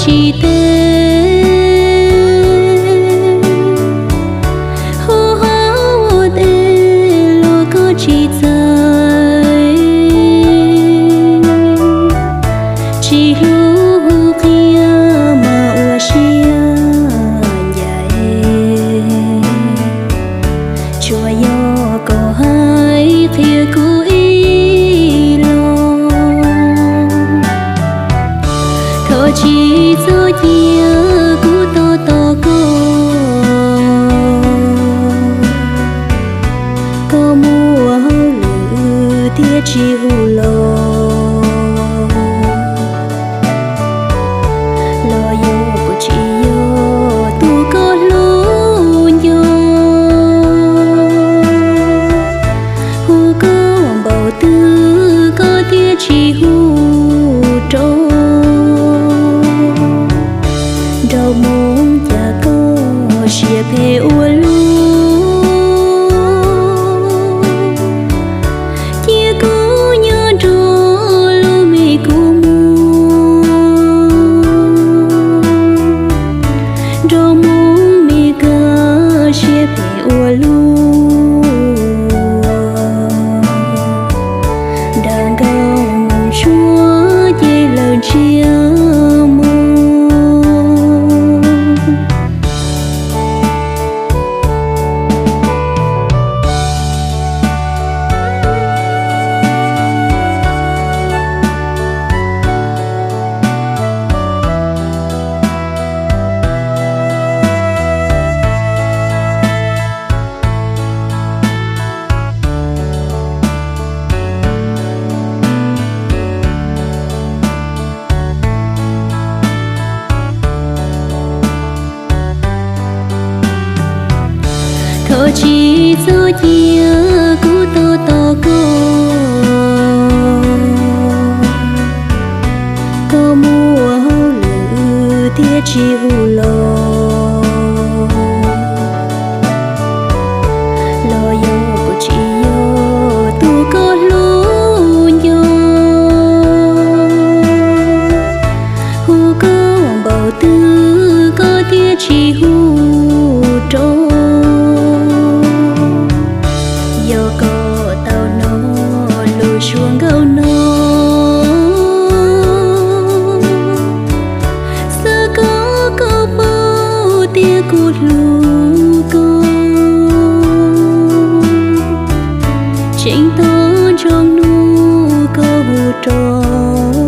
tsis teb, hu hauv ua teb los koj tsis txais, tsis hlub qhia mas ua siab ncaim, tsuas yog koj hais qhia kuv ib los, thov tsis txhob cia kuv tos tos koj, koj muaj hauj lwm thiaj tsis hu los, los yog kuv tsis yog tus koj hlub nco, hu koj npaum twg koj thiaj tsis hu rau, nraug Hmoob cas koj siab phem ua luaj, cia kuv nyob nrog lub me kua muag, nraug Hmoob me koj siab phem ua luaj, nram nkaus mus tshuab ces lawv ntsia mus. Thov tsis txhob cia kuv tos tos koj, koj muaj hauj lwm thiaj tsis hu los, los yog kuv tsis yog tus koj hlub nco, hu koj npaum twg koj thiaj tsis hu rau, yog koj tau hnov lus suab nkauj no, xav kom koj paub tias kuv hlub koj, tseem tos nrog hnub koj hu rau.